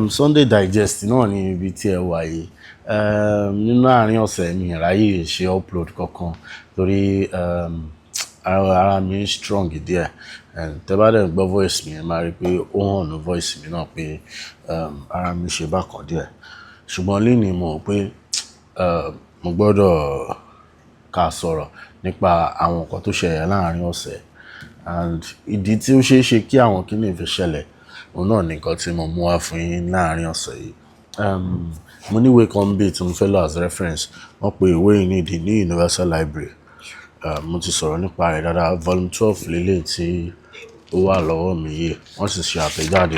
Sunday Digest náà ní ibi tí ẹ wà yìí. Nínú àárín ọ̀sẹ̀, mi ì ráyè ṣe upload kankan torí ara mi strong díẹ̀. And tẹ́ bá dẹ̀ gbọ́ voice mi, ẹ máa rí pé ó hàn ní voice mi náà pé ara mi ṣe bákan díẹ̀. Ṣùgbọ́n lénìí, mo rò pé mo gbọ́dọ̀ ká sọ̀rọ̀ nípa àwọn nǹkan tó ṣẹlẹ̀ láàárín ọ̀sẹ̀ and ìdí tí ó ṣe é ṣe kí àwọn kíní fi ṣẹlẹ̀. Òun náà ni nǹkan tí mo mú wá fún yín láàárín ọ̀sẹ̀ yìí. Mo ní ìwé kan bí tí mo fẹ́ lò as reference. Wọ́n pe ìwé yìí ní The New Universal Library. Mo ti sọ̀rọ̀ nípa rẹ̀ dáadáa. Volume 12 lélẹ̀ tí ó wà lọ́wọ́ mi yìí. Wọ́n sì ṣe àtẹ̀jáde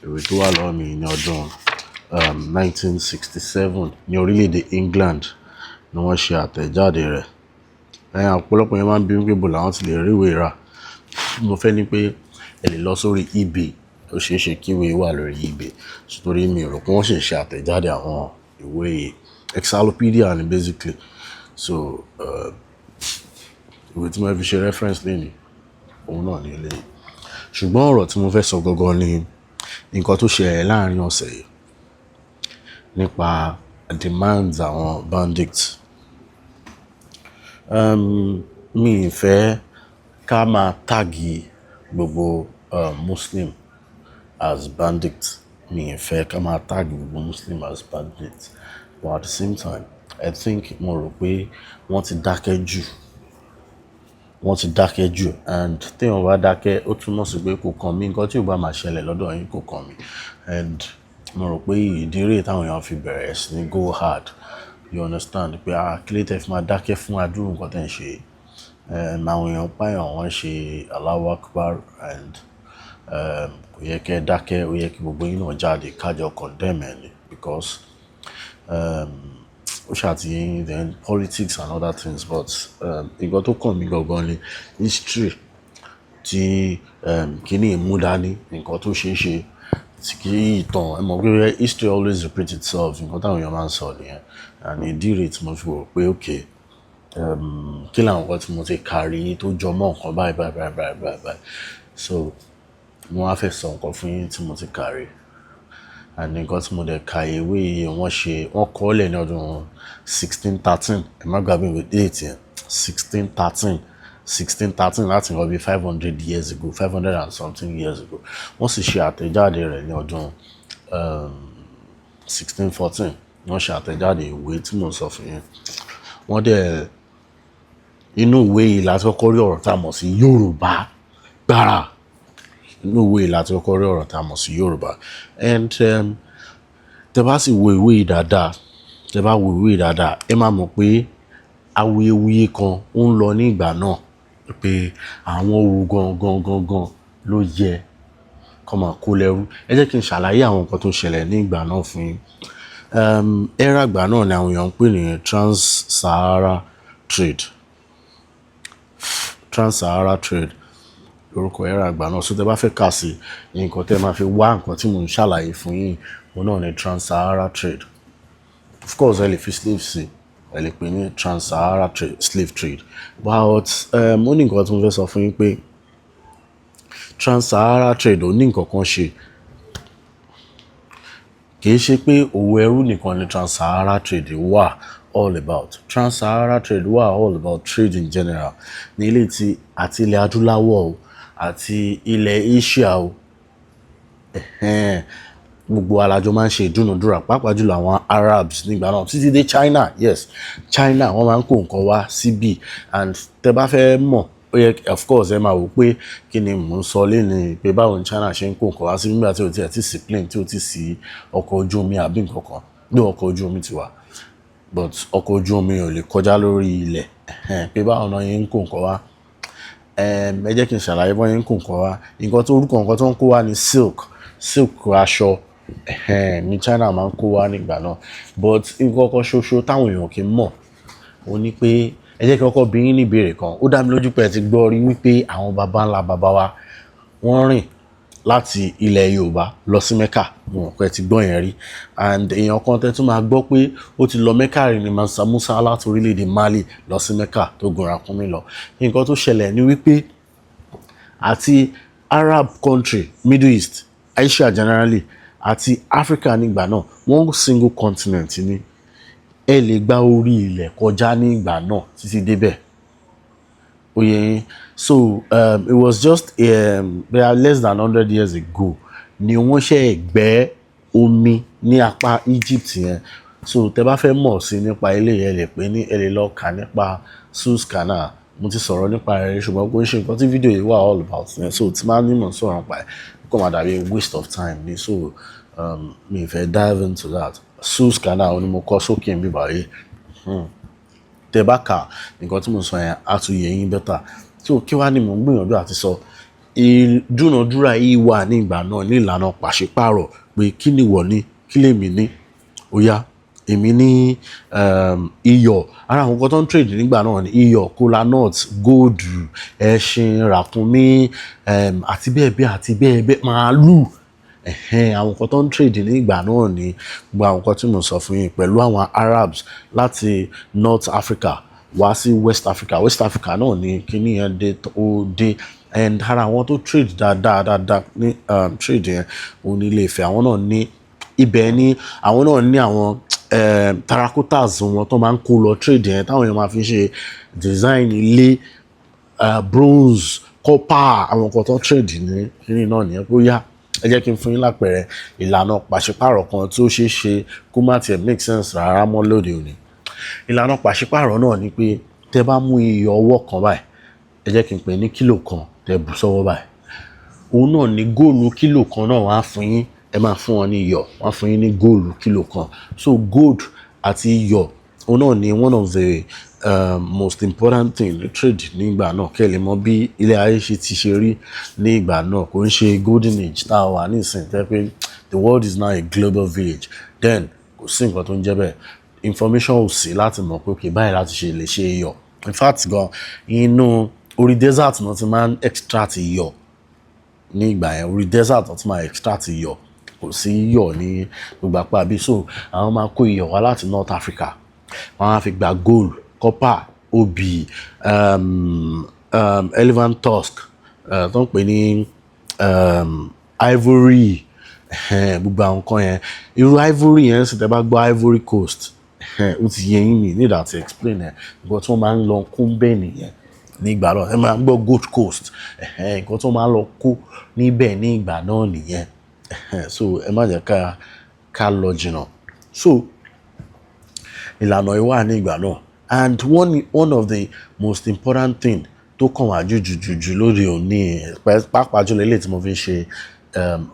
ìwé tó wà lọ́wọ́ mi ní ọdún 1967 ní orílẹ̀-èdè England ni wọ́n ṣe àtẹ̀jáde rẹ̀. Ẹ̀yin ọ̀pọ̀lọpọ̀ yẹn máa ń bi mí pé ibo làwọn ti lè rí ìwé rà. Mo fẹ́ ní pé ẹ lè lọ sórí eBay. Ó ṣe é ṣe kí ìwé wà lórí eBay. Nítorí mi ò rò pé wọ́n sì ṣe àtẹ̀jáde àwọn ìwé yìí. Encyclopedia ni basically. So, ìwé tí mo fẹ́ fi ṣe reference lénìí, òun náà ni eléyìí. Ṣùgbọ́n ọ̀rọ̀ tí mo fẹ́ sọ gangan ni nǹkan tó ṣẹlẹ̀ láàárín ọ̀sẹ̀ yìí nípa demands àwọn bandits. Mi ì fẹ́ ká máa tag gbogbo Muslim as bandits. Mi ì fẹ́ ká máa tag gbogbo Muslim as bandits. But at the same time, I think, mo rò pé wọ́n ti dákẹ́ jù. Wọ́n ti dákẹ́ jù, and tí èèyàn bá dákẹ́, ó túmọ̀ sí pé kò kàn mí. Nǹkan tí ò bá máa ṣẹlẹ̀ lọ́dọ̀ yín kò kàn mí. And mo rò pé ìdí rèé táwọn èèyàn fi bẹ̀rẹ̀ sí ní go hard. You understand pé, ah, kí ló dé tí ẹ fi máa dákẹ́ fún adúrú nǹkan tí ẹ̀ ń ṣe? Àwọn èèyàn pààyàn, wọ́n ṣe Allahu Akbar, and kò yẹ kí ẹ dákẹ́. Ó yẹ kí gbogbo yín náà jáde ká jọ condemn ẹ ni, because ó ṣà ti then politics and other things, but nǹkan tó kàn mí gangan ni history tí kíní mú dání, nǹkan tó ṣe é ṣe tí kí ìtàn. Ẹ mọ̀ pé history always repeat itself, nǹkan táwọn èèyàn máa ń sọ nìyẹn. And ìdí rèé tí mo fi rò pé okay, kí làwọn nǹkan tí mo ti kà rí tó jọ mọ́ nǹkan báyìí báyìí báyìí báyìí báyìí báyìí. So mo wá fẹ́ sọ nǹkan fún yín tí mo ti kà rí. And nǹkan tí mo dẹ̀ ka, ìwé yìí, wọ́n ṣe, wọ́n kọ ọ́ lẹ̀ ní ọdún 1613. Ẹ má gbàgbé ìwé date yẹn, 1613, 1613, láti nǹkan bí 500 years ago, 500 and something years ago. Wọ́n sì ṣe àtẹ̀jáde rẹ̀ ní ọdún 1614. Wọ́n ṣe àtẹ̀jáde ìwé tí mò ń sọ fún yín. Wọ́n dẹ̀ inú ìwé yìí la ti kọ́kọ́ rí ọ̀rọ̀ tá a mọ̀ sí Yorùbá gbára. Inú ìwé yìí la ti kọ́kọ́ rí ọ̀rọ̀ tá a mọ̀ sí Yorùbá. And tẹ bá sì wo ìwé yìí dáadáa, tẹ bá wo ìwé yìí dáadáa, ẹ máa mọ̀ pé awuyewuye kan ó ń lọ ní ìgbà náà pé àwọn wo gangan gangan ló yẹ kó máa kó lẹ́rú. Ẹ jẹ́ kí n ṣàlàyé àwọn nǹkan tó ń ṣẹlẹ̀ ní ìgbà náà fún yín. Era ìgbà náà ni àwọn èèyàn ń pè ní Trans-Sahara Trade. Trans-Sahara Trade lórúkọ era ìgbà náà. So tẹ bá fẹ́ kà sí nǹkan tẹ máa fi wá nǹkan tí mò ń ṣàlàyé fún yín, òun náà ni Trans-Sahara Trade. Of course, ẹ lè fi slave sí, ẹ lè pè ní Trans-Sahara Trade, slave trade. But ó ní nǹkan tí mo fẹ́ sọ fún yín pé Trans-Sahara Trade ò ní nǹkan kan ṣe. Kì í ṣe pé òwò ẹrú nìkan ni Trans-Sahara Trade wà all about. Trans-Sahara Trade wà all about trade in general. Ní ilé tí àti ilẹ̀ adúláwọ̀ o àti ilẹ̀ Asia o. Ẹ̀hẹ́n, gbogbo wa la jọ máa ń ṣe ìdúnadúrà, pàápàá jùlọ àwọn Arabs nígbà náà títí dé China. Yes, China, wọ́n máa ń kó nǹkan wá síbí. And tẹ bá fẹ́ mọ̀, ó yẹ, of course, ẹ máa wò pé kí ni mò ń sọ lénìí, pé báwo ni China ṣe ń kó nǹkan wá síbí nígbà tí ó ti ẹ̀ tí sí plane, tí ó ti sí ọkọ̀ ojú omi àbí nǹkan kan. Bí ọkọ̀ ojú omi ti wà, but ọkọ̀ ojú omi ò lè kọjá lórí ilẹ̀. Ẹ̀hẹ́n, pé báwo ni wọ́n ṣe ń kó nǹkan wá. Ẹ jẹ́ kí n ṣàlàyé bọ́n ṣe ń kó nǹkan wá. Nǹkan tó orúkọ nǹkan tó ń kó wá ní silk, silk aṣọ, ẹ̀hẹ́n, ní China máa ń kó wá nígbà náà. But nǹkan kan ṣoṣo táwọn èèyàn kì í mọ̀, òun ní pé ẹ jẹ́ kí n kọ́kọ́ bi yín ní ìbéèrè kan. Ó dá mi lójú pé ẹ ti gbọ́ rí wípé àwọn bàbá ńlá bàbá wa, wọ́n rìn láti ilẹ̀ Yorùbá lọ sí Mecca. Mo mọ̀ pé ẹ ti gbọ́ yẹn rí. And èèyàn kan tẹ́ tún máa gbọ́ pé ó ti lọ Mecca rí ni Mansa Musa láti orílẹ̀-èdè Mali lọ sí Mecca tó gun ràkúnmí lọ. Nǹkan tó ṣẹlẹ̀ ni wípé àti Arab country, Middle East, Asia generally, àti Africa nígbà náà, one single continent ni. Ẹ lè gba orí ilẹ̀ kọjá ní ìgbà náà títí débẹ̀. Ó yé yín? So it was just bóyá less than 100 years ago ni wọ́n ṣe gbẹ́ omi ní apá Egypt yẹn. So tẹ bá fẹ́ mọ̀ sí nípa eléyìí, ẹ lè pè ní, ẹ lè lọ kà nípa Suez Canal. Mo ti sọ̀rọ̀ nípa rẹ̀, ṣùgbọ́n kò ń ṣe nǹkan tí fídíò yìí wà all about yẹn. So tí máa ní mọ̀ sọ̀rọ̀ nípa ẹ̀, kó máa dàbí waste of time ni. So mi ò fẹ́ dive into that. Suez Canal ni mo kọ sókè níbí báyìí. Tẹ bá kà nǹkan tí mo sọ yẹn, á tún yé yín better. So kí wá ni mò ń gbìyànjú àti sọ? Ìdúnàdúrà yìí wà ní ìgbà náà ní ìlànà pàṣípààrọ̀ pé kí ni ìwọ ní, kí lèmi ní? Ó yá, èmi ní iyọ̀. Ara àwọn nǹkan tó ń trade nígbà náà ni iyọ̀, kola nut, gold, ẹṣin, ràkúnmí, àti bẹ́ẹ̀ bẹ́ẹ̀ àti bẹ́ẹ̀ bẹ́ẹ̀, màálù. Ẹ̀hẹn, àwọn nǹkan tó ń trade ní ìgbà náà ni gbogbo àwọn nǹkan tí mo sọ fún yín pẹ̀lú àwọn Arabs láti North Africa wá sí West Africa. West Africa náà ni kíní yẹn dé, ó dé. And ara àwọn tó trade dáadáa dáadáa ní trade yẹn, òun ní Ilé Ifẹ̀. Àwọn náà ní ibẹ̀ ní, àwọn náà ní àwọn terracottas wọn tó máa ń kó lọ trade yẹn, táwọn èèyàn máa fi ṣe design ilé, bronze, copper. Àwọn nǹkan tó trade ní kíní náà nìyẹn. Bóyá ẹ jẹ́ kí n fún yín lápẹẹrẹ ìlànà pàṣípààrọ̀ kan tí ó ṣeé ṣe kó má tiẹ̀ make sense rárá mọ́ lóde òní. Ìlànà pàṣípààrọ̀ náà ni pé tẹ bá mú iyọ̀ ọwọ́ kan báyìí, ẹ jẹ́ kí n pè ní kílò kan, tẹ bù sọ́wọ́ báyìí, òun náà ní góòlù kílò kan náà wọ́n á fún yín. Ẹ máa fún wọn ní iyọ̀, wọ́n á fún yín ní góòlù kílò kan. So gold àti iyọ̀, òun náà ni one of the most important thing ní trade nígbà náà. Kẹ́ ẹ lè mọ bí ilé ayé ṣe ti ṣe rí ní ìgbà náà. Kò ń ṣe golden age tá a wà nísìnyí tẹ́ pé the world is now a global village. Then kò sí nǹkan tó ń jẹ́ bẹ́ẹ̀. Information ò sí láti mọ̀ pé okay, báyìí láti ṣe lè ṣe iyọ̀. In fact gan, inú orí desert náà ti máa ń extract iyọ̀ ní ìgbà yẹn. Orí desert náà ti máa extract iyọ̀. Kò sí iyọ̀ ní gbogbo apá bí. So àwọn máa kó iyọ̀ wá láti North Africa, wọ́n á fi gba gold, copper, obì, elephant tusk, tó ń pè ní ivory, gbogbo àwọn nǹkan yẹn. Irú ivory yẹn sì, tẹ́ bá gbọ́ Ivory Coast, ó ti yé yín, mi need to explain ẹ̀. Nǹkan tí wọ́n máa ń lọ kó bẹ́ẹ̀ nìyẹn ní ìgbà náà. Ẹ máa ń gbọ́ Gold Coast, nǹkan tí wọ́n máa ń lọ kó níbẹ̀ ní ìgbà náà nìyẹn. So ẹ má jẹ́ ká lọ jìnnà. So ìlànà yìí wà ní ìgbà náà. And one of the most important thing tó kàn wá jù jù jù jù lóde òní, pàápàá jùlọ eléyìí tí mo fi ń ṣe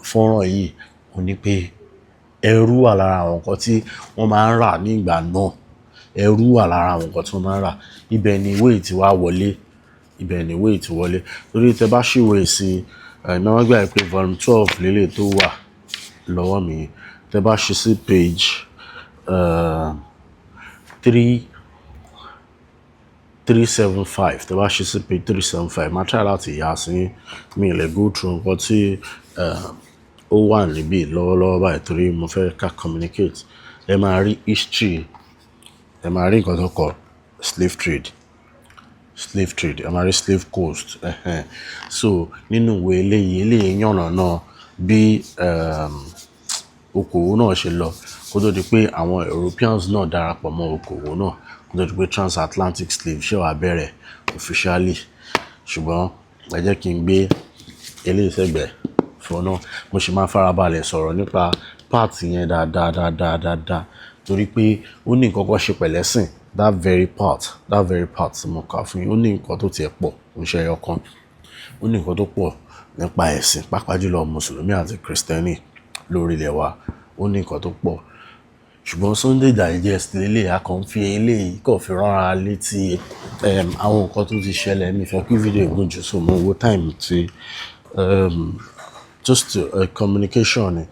fọ́nrán yìí, òun ní pé ẹrú wà lára àwọn nǹkan tí wọ́n máa ń rà ní ìgbà náà. Ẹrú wà lára àwọn nǹkan tí wọ́n máa ń rà. Ibẹ̀ ni ìwé yìí ti wá wọlé. Ibẹ̀ ni ìwé yìí ti wọlé. Torí tẹ bá ṣí ìwé sí, ẹ má gbàgbé pé volume 12 lélẹ̀ tó wà lọ́wọ́ mi. Tẹ bá ṣí sí page 3375, tẹ bá ṣí sí page 375, máa try láti yà sí mi lè go through nǹkan tí ó wà níbí lọ́wọ́lọ́wọ́ báyìí, torí mo fẹ́ ká communicate. Ẹ máa rí history, ẹ máa rí nǹkan tó kọ slave trade, slave trade, ẹ máa rí slave coast. So nínú ìwé eléyìí, eléyìí yànnàná bí okòwò náà ṣe lọ kó tó di pé àwọn Europeans náà darapọ̀ mọ́ okòwò náà, kó tó di pé transatlantic slave ṣe wá bẹ̀rẹ̀ officially. Ṣùgbọ́n ẹ jẹ́ kí n gbé eléyìí sẹ́gbẹ̀ẹ́ for now. Mo sì máa farabalẹ̀ sọ̀rọ̀ nípa part yẹn dáadáa dáadáa dáadáa, torí pé ó ní nǹkan kan ṣe pẹ̀lẹ́sìn. That very part, that very part tí mo kà fún yín, ó ní nǹkan tó tiẹ̀ pọ̀, kò ń ṣe ẹyọ kan. Ó ní nǹkan tó pọ̀ nípa ẹ̀sìn, pàápàá jùlọ Mùsùlùmí àti Kristẹni lórí ilẹ̀ wa. Ó ní nǹkan tó pọ̀. Ṣùgbọ́n Sunday Digest lélẹ̀, a kàn fi eléyìí kàn fi rán ara létí àwọn nǹkan tó ti ṣẹlẹ̀. Mi fẹ́ kí fídíò gùn jù, so mo wo time tí just communication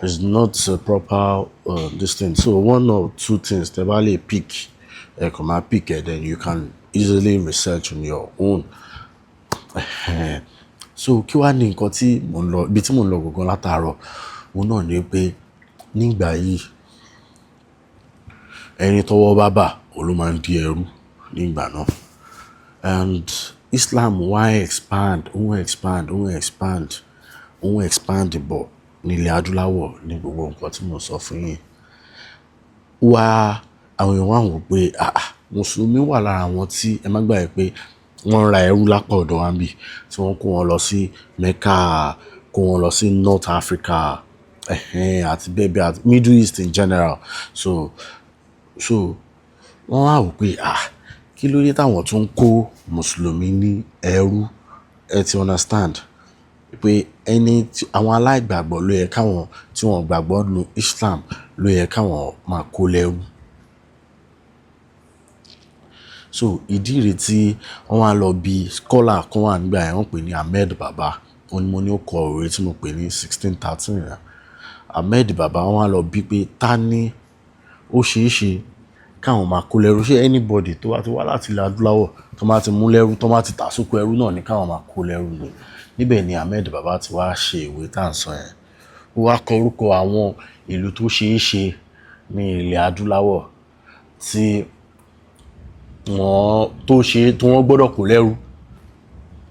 is not a proper this thing. So one or two things tẹ́ bá lè pick, ẹ kàn máa pick ẹ, then you can easily research on your own. So kí wá ní nǹkan tí mò ń lọ, ibi tí mò ń lọ gangan látàárọ̀, òun náà ni pé nígbà yìí, ẹni tọ́wọ́ bá bà, òun ló máa ń di ẹrú nígbà náà. And Islam wá expand, ó ń expand, ó ń expand, ó ń expand bọ̀ Ní ilẹ̀ adúláwọ̀ ní gbogbo nǹkan tí mo sọ fún yín. Wá, àwọn èèyàn wá wò pé, ah ah, Mùsùlùmí wà lára àwọn tí, ẹ má gbàgbé pé wọ́n ń ra ẹrú lápá ọ̀dọ̀ wa níbí, tí wọ́n kó wọn lọ sí Mecca, kó wọn lọ sí North Africa, ẹ̀hẹn, àti bẹ́ẹ̀ bẹ́ẹ̀, àti Middle East in general. So wọ́n wá wò pé, ah, kí ló dé táwọn tún ń kó Mùsùlùmí ní ẹrú? Ẹ ti understand pé ẹni tí àwọn aláìgbàgbọ́ ló yẹ káwọn tí wọ́n gbàgbọ́ nínú Islam ló yẹ káwọn máa kó lẹ́rú. So ìdí rẹ̀ tí wọ́n wá lọ bí scholar kan wà nígbà yẹn, wọ́n pè ní Ahmed Baba. Òun ni mo ní ó kọ ìwé tí mo pè ní 1613 yẹn. Ahmed Baba, wọ́n wá lọ bí pé ta ni ó ṣe é ṣe káwọn máa kó lẹ́rú? Ṣé anybody tó bá ti wá láti ilẹ̀ adúláwọ̀ tó bá ti mú lẹ́rú, tó bá ti tà sóko ẹrú náà ni káwọn máa kó lẹ́rú ni? Níbẹ̀ ni Ahmed Baba ti wá ṣe ìwé tá à ń sọ yẹn. Ó wá kọ orúkọ àwọn ìlú tó ṣe é ṣe ní ilẹ̀ adúláwọ̀ tí wọ́n tó ṣe tí wọ́n gbọ́dọ̀ kó lẹ́rú,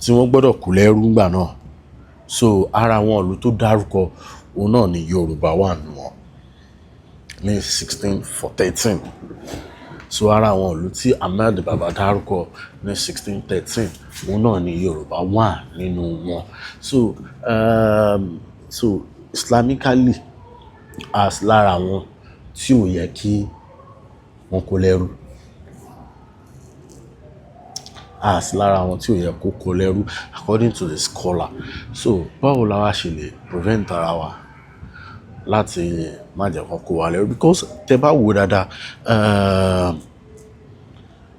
tí wọ́n gbọ́dọ̀ kó lẹ́rú nígbà náà. So ara àwọn ìlú tó dárúkọ, òun náà ni Yorùbá wà nínú wọn ní 1613. So ara àwọn ìlú tí Ahmed Baba dárúkọ ní 1613, òun náà ni Yorùbá wà nínú wọn. So Islamically, as lára àwọn tí ò yẹ kí wọ́n kó lẹ́rú. As lára àwọn tí ò yẹ kó kó lẹ́rú according to the scholar. So báwo la wá ṣe lè prevent ara wa láti má jẹ́ kó kó wa lẹ́rú? Because tẹ bá wo dáadáa,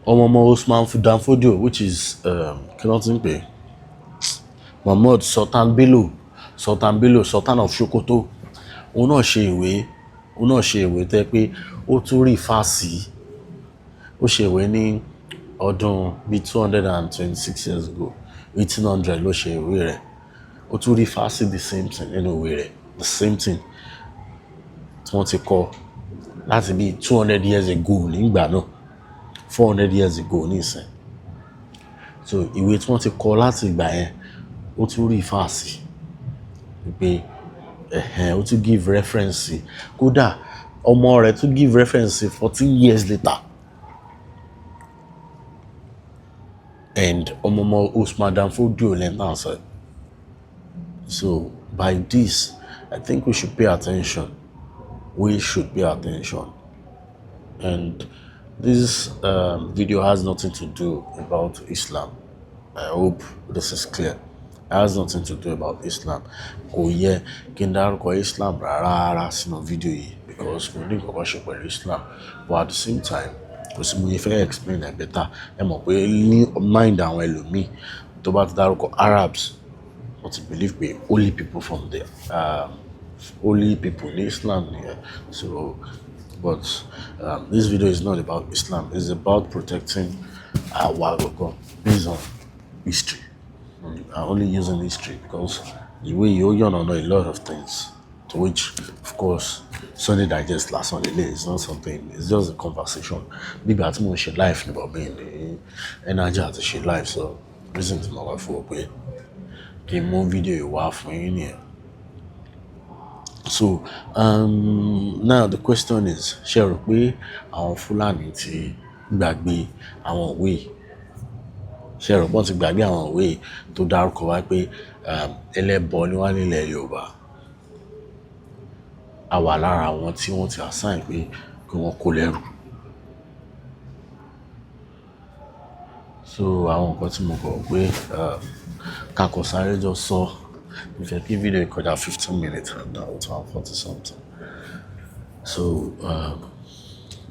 ọmọ ọmọ Usman Dan Fodio, which is kí ló ti ń pè é? Muhammad Sultan Bello, Sultan Bello, Sultan of Sokoto. Òun náà ṣe ìwé, òun náà ṣe ìwé tẹ́ pé ó tún refer sí. Ó ṣe ìwé ní ọdún bí 226 years ago, 1800 ló ṣe ìwé rẹ̀. Ó tún refer sí the same thing nínú ìwé rẹ̀, the same thing tí wọ́n ti kọ láti bí 200 years ago nígbà náà, 400 years ago nísìn. So ìwé tí wọ́n ti kọ láti ìgbà yẹn, ó tún refer sí wípé, ẹ̀hẹn, ó tún give reference sí. Kódà ọmọ rẹ̀ tún give reference sí 14 years later. And ọmọ ọmọ Usman Dan Fodio lẹ́nu náà sọ. So by this, I think we should pay attention. We should pay attention. And this video has nothing to do about Islam. I hope this is clear. It has nothing to do about Islam. Kò yẹ kí n dárúkọ Islam rárá rárá sínú fídíò yìí because kò ní nǹkan kan ṣe pẹ̀lú Islam. But at the same time, kò sí mo fẹ́ explain ẹ̀ better. Ẹ mọ̀ pé ní mind àwọn ẹlòmíì, tó bá ti dárúkọ Arabs, wọ́n ti believe pé only people from the holy people ní Islam nìyẹn. So, but this video is not about Islam. It's about protecting our gangan based on history. I'm only using history because the way you know a lot of things, to which, of course, Sunday Digest lásán lélẹ̀ is not something, it's just a conversation. Bí ìgbà tí mo ń ṣe live ní, but mi ní energy àti ṣe live, so reason tí mo wá fún ọ pé kí n mú fídíò yìí wá fún yín nìyẹn. So now the question is, ṣé ẹ rò pé àwọn Fúlàní ti gbàgbé àwọn ìwé yìí? Ṣé ẹ rò pé wọ́n ti gbàgbé àwọn ìwé yìí tó dárúkọ wá pé ẹlẹ́bọ ni wá nílẹ̀ Yorùbá? A wà lára àwọn tí wọ́n ti assign pé kí wọ́n kó lẹ́rú. So àwọn nǹkan tí mo kọ̀ pé ká kọ sáré jọ sọ, mi fẹ́ kí fídíò yìí kọjá 15 minutes and now it's 1:40 something. So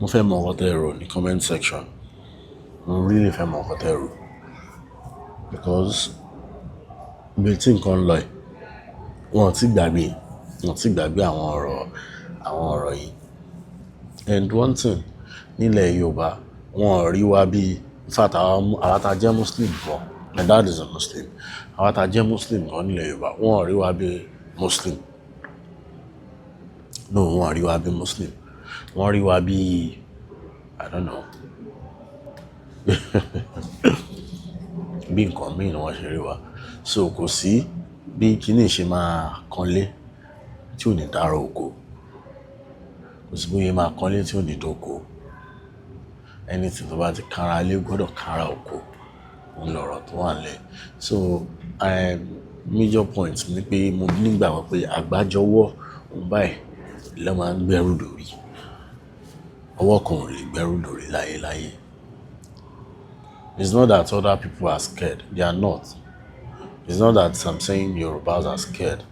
mo fẹ́ mọ nǹkan tẹ́ ẹ rò ní comment section. Mo really fẹ́ mọ nǹkan tẹ́ ẹ rò because ibi tí nǹkan ń lọ yìí, wọ́n ò tí gbàgbé, wọ́n ò tí gbàgbé àwọn ọ̀rọ̀ yìí. And one thing, nílẹ̀ Yorùbá, wọ́n ò rí wa bí, in fact, àwa tá jẹ́ Muslim gan, my dad is a Muslim. Àwa tá jẹ́ Muslim gan nílẹ̀ Yorùbá, wọ́n ò rí wa bí Muslim. No, wọ́n ò rí wa bí Muslim. Wọ́n rí wa bí, I don't know. Bí nǹkan mìíràn wọ́n ṣe rí wa. So kò sí bí kíní ṣe máa kanlé tí ò ní dára oko. Kò sí bóyá máa kọ́lé tí ò ní dóko. Anything tó bá ti kára ilé gbọ́dọ̀ kára oko. Òun lọ̀rọ̀ tó wà nílẹ̀. So, major point ni pé mo nígbàgbọ́ pé àgbájọwọ́ òun báyìí ló máa ń gbẹ́rù lórí. Ọwọ́ kan ò lè gbẹ́rù lórí láyé láyé. It's not that other people are scared. They are not. It's not that I'm saying Yorubas are scared.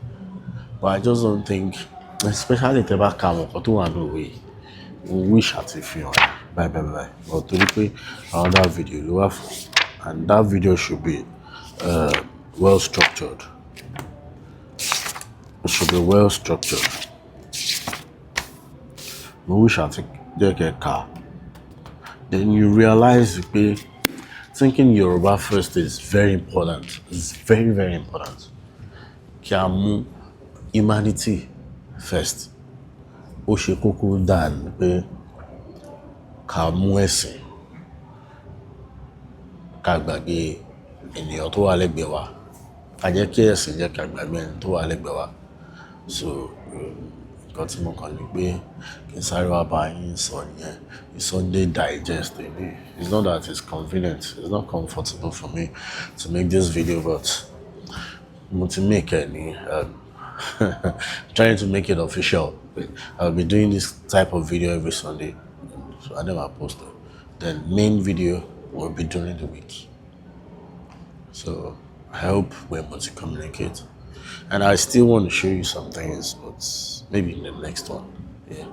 But I just don't think, especially tẹ́ bá ka àwọn nǹkan tó wà nínú ìwé yìí, mo wish àti fi hàn báyìí báyìí báyìí. But torí pé another video ló wà fún, and that video should be well structured. It should be well structured. Mo wish àti jẹ́ kẹ́ kà. Then you realize pé thinking Yoruba first is very important. It's very, very important. Kí a mú humanity first. Ó ṣe kókó than pé ká mú ẹ̀sìn, ká gbàgbé ènìyàn tó wà lẹ́gbẹ̀ẹ́ wa. Ká jẹ́ kí ẹ̀sìn jẹ́ ká gbàgbé ẹni tó wà lẹ́gbẹ̀ẹ́ wa. So, nǹkan tí mo kàn ní pé kí n sáré wá bá yín sọ nìyẹn. Sunday Digest èmi. It's not that it's convenient, it's not comfortable for me to make this video, but mo ti make ẹ ní trying to make it official. I'll be doing this type of video every Sunday, so I never post it. Then main video will be during the week. So I hope we're able to communicate. And I still want to show you some things, but maybe in the next one. Yeah.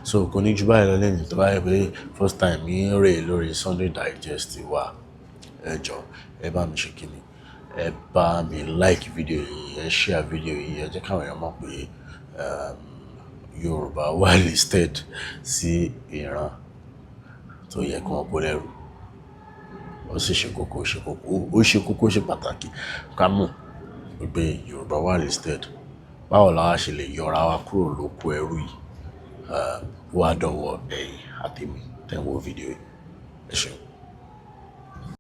So kò ní jù báyìí lọ lẹ́yìn tó bá yẹ pé first time yín rè lórí Sunday Digest wa. Ẹ jọ̀ọ́, ẹ bá mi ṣe kíni, ẹ bá mi like video yìí, ẹ share video yìí, ẹ jẹ́ káwọn èèyàn mọ̀ pé Yorùbá wà listed sí ìran tó yẹ kí wọ́n kó lẹ́rú. Ó sì ṣe kókó, ṣe kókó, ó ṣe kókó, ṣe pàtàkì ká mọ̀ wípé Yorùbá wà listed. Báwo la wá ṣe lè yọra wa kúrò lóko ẹrú yìí? Ó wá dọ̀wọ́ ẹ̀yin àtèmi tẹ́ ń wo fídíò yìí. Ẹ ṣeun.